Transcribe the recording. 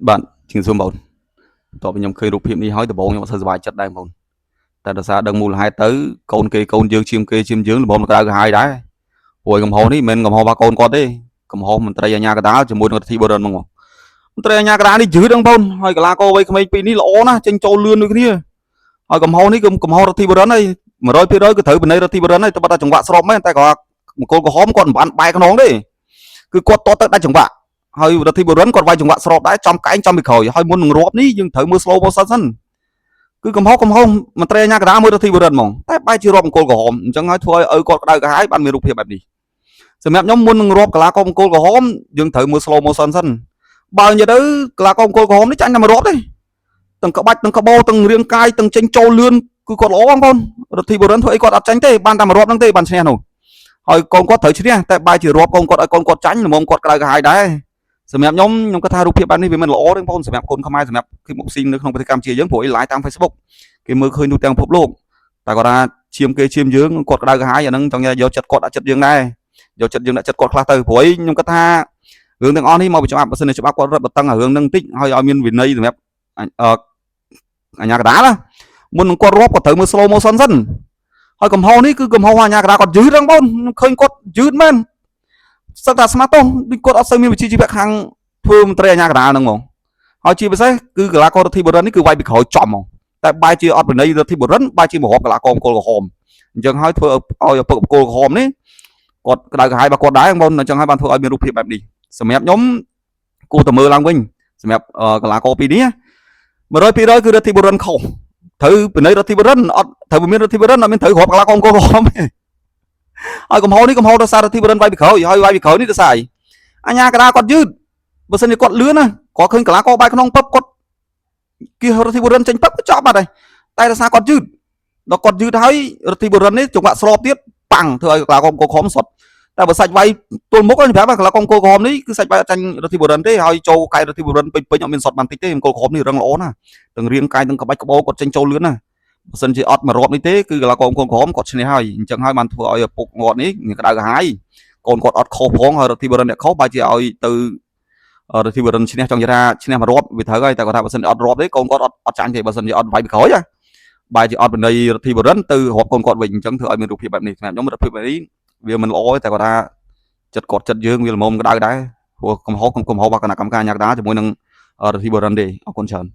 បាទជាងសួរបងបន្ទាប់ពីខ្ញុំឃើញរូបភាពនេះហើយដំបូងខ្ញុំអត់សូវសប្បាយចិត្តដែរបងតែដោយសារដឹងមូលហេតុទៅកូនគេកូនយើងឈាមគេឈាមយើងល្មមក្តៅក្រហាយដែរព្រោះកំហុសនេះមិនមែនកំហុសរបស់កូនគាត់ទេកំហុសមន្ត្រីអាជ្ញាកណ្ដាលជាមួយនឹងរដ្ឋាភិបាលហ្មងមន្ត្រីអាជ្ញាកណ្ដាលនេះយឺតហ្នឹងបងហើយកីឡាករវ័យក្មេងពីរនេះល្អណាស់ចេញចូលលឿនដូចគ្នាហើយកំហុសនេះគឺកំហុសរដ្ឋាភិបាលហើយ100%គឺត្រូវបនៃរដ្ឋាភិបាលហើយតែបើតែចង្វាក់ស្របមែនតែគាត់មង្គលក្រហមគាត់មិនបានបែកខ្នងទេគឺគាត់តទៅដាច់ចង្វាក់ហើយរដ្ឋាភិបាលគាត់វាយចង្វាក់ស្របដែរចំកែងចំពីក្រោយហើយមុននឹងរាប់នេះយើងត្រូវមើល slow motion សិនគឺកំហុសកំហុសមន្ត្រីអាជ្ញាកណ្ដាលមួយរដ្ឋាភិបាលហ្មងតែបែរជារាប់មង្គលក្រហមអញ្ចឹងហើយធ្វើឲ្យឪគាត់ក្តៅក្រហាយបានមានរូបភាពបែបនេះសម្រាប់ខ្ញុំមុននឹងរាប់កីឡាករមង្គលក្រហមយើងត្រូវមើល slow motion សិនបើនិយាយទៅកីឡាករមង្គលក្រហមនេះចាញ់តែមួយរាប់ទេទាំងក្បាច់ទាំងក្បោទាំងរាងកាយទាំងចេញចូលលឿនគឺគាត់ល្អបងប្អូនរដ្ឋាភិបាលធ្វើអីគាត់អត់ចាញ់ទេបានតែមួយរាប់ហ្នឹងទេបានឈ្នះនោះហើយកូនគាត់ត្រូវឈ្នះតែបែរជារាប់កូនគាត់ឲ្យកូនគាត់ចាញ់ល្មមគាត់ក្តៅក្រហាយដែរសម្រាប់ខ្ញុំខ្ញុំគាត់ថារូបភាពបែបនេះវាមិនល្អទេបងប្អូនសម្រាប់កូនខ្មែរសម្រាប់ kickboxing នៅក្នុងប្រទេសកម្ពុជាយើងព្រោះអី live តាម Facebook គេមើលឃើញទូទាំងពិភពលោកតែគាត់ថាឈាមគេឈាមយើងគាត់ក្តៅក្រហាយអាហ្នឹងចង់យកចិត្តគាត់ដាក់ចិត្តយើងដែរយកចិត្តយើងដាក់ចិត្តគាត់ខ្លះទៅព្រោះអីខ្ញុំគាត់ថារឿងទាំងអស់នេះមកពីច្បាប់បើសិនជាច្បាប់គាត់រឹតបន្តឹងរឿងហ្នឹងបន្តិចហើយឲ្យមានវិន័យសម្រាប់អអាជ្ញាកណ្ដាលណាមុននឹងគាត់រាប់គាត់ត្រូវមើល slow motion សិនហើយកំហុសនេះគឺកំហុសអាជ្ញាកណ្ដាលគាត់យឺតហ្នឹងបងខ្ញុំឃើញគាត់យឺតមែនសឹកតែស្មាតោដូចគាត់អត់សូវមានវិជ្ជាជីវៈខាងធ្វើមន្ត្រីអាជ្ញាកណ្ដាលហ្នឹងហ្មងហើយជាពិសេសគឺកីឡាកររដ្ឋាភិបាលនេះគឺវាយពីក្រោយចំហ្មងតែបែរជាអត់វិន័យរដ្ឋាភិបាលបែរជាមករាប់កីឡាករមង្គលក្រហមអញ្ចឹងហើយធ្វើឲ្យឪពុកមង្គលក្រហមនេះគាត់ក្តៅក្រហាយរបស់គាត់ដែរបងអញ្ចឹងហើយបានធ្វើឲ្យមានរូបភាពបែបនេះសម្រាប់ខ្ញុំគួរតែមើលឡើងវិញសម្រាប់កីឡាករពីរនេះ100%គឺរដ្ឋាភិបាលខុសត្រូវពិន័យរដ្ឋាភិបាលអត់ត្រូវមានរដ្ឋាភិបាលអត់មានត្រូវរាប់កីឡាករមង្គលក្រហមទេហើយកំហុសនេះកំហុសដោយសាររដ្ឋាភិបាលវាយពីក្រោយហើយវាយពីក្រោយនេះដោយសារអីអញ្ញាកដាគាត់យឺតបើសិនជាគាត់លឿនណាគាត់ឃើញកីឡាករបែកក្នុងពឹបគាត់គៀសរដ្ឋាភិបាលចេញពឹបក៏ចប់បាត់ហើយតែដោយសារគាត់យឺតដល់គាត់យឺតហើយរដ្ឋាភិបាលនេះចង្វាក់ស្របទៀតប៉ាំងធ្វើឲ្យកីឡាករមង្គលក្រហមសុតតែបើសាច់វាយទល់មុខខ្ញុំប្រាប់កីឡាករមង្គលក្រហមនេះគឺសាច់វាយអត់ចាញ់រដ្ឋាភិបាលទេហើយចូលកាយរដ្ឋាភិបាលពេញពេញអត់មានសុតបានតិចទេមង្គលក្រហមនេះរឹងល្អណាស់ទាំងរាងកាយទាំងក្បាច់ក្បោគាត់ចេញចូលលឿនណាបើសិនជាអត់មករកនេះទេគឺកីឡាករមង្គលក្រហមគាត់ឈ្នះហើយអញ្ចឹងហើយបានធ្វើឲ្យឪពុកគាត់នេះក្តៅក្រហាយកូនគាត់អត់ខុសផងហើយរដ្ឋាភិបាលអ្នកខុសបែរជាឲ្យទៅរដ្ឋាភិបាលឈ្នះចង់និយាយថាឈ្នះមួយរាប់វាត្រូវហើយតែគាត់ថាបើសិនជាអត់រាប់ទេកូនគាត់អត់អត់ចាញ់ទេបើសិនជាអត់វាយពីក្រោយណាបែរជាអត់បនៃរដ្ឋាភិបាលទៅរាប់កូនគាត់វិញអញ្ចឹងធ្វើឲ្យមានរូបភាពបែបនេះសម្រាប់ខ្ញុំរូបភាពបែបនេះវាមិនល្អទេតែគាត់ថាចិត្តគាត់ចិត្តយើងវាល្មមក្តៅដែរព្រោះកំហុសកំហុសរបស់គណៈកម្មការអាជ្ញាកណ្ដាលជាមួយនឹងរដ្ឋាភិបាលទេអរគុណច្រើន។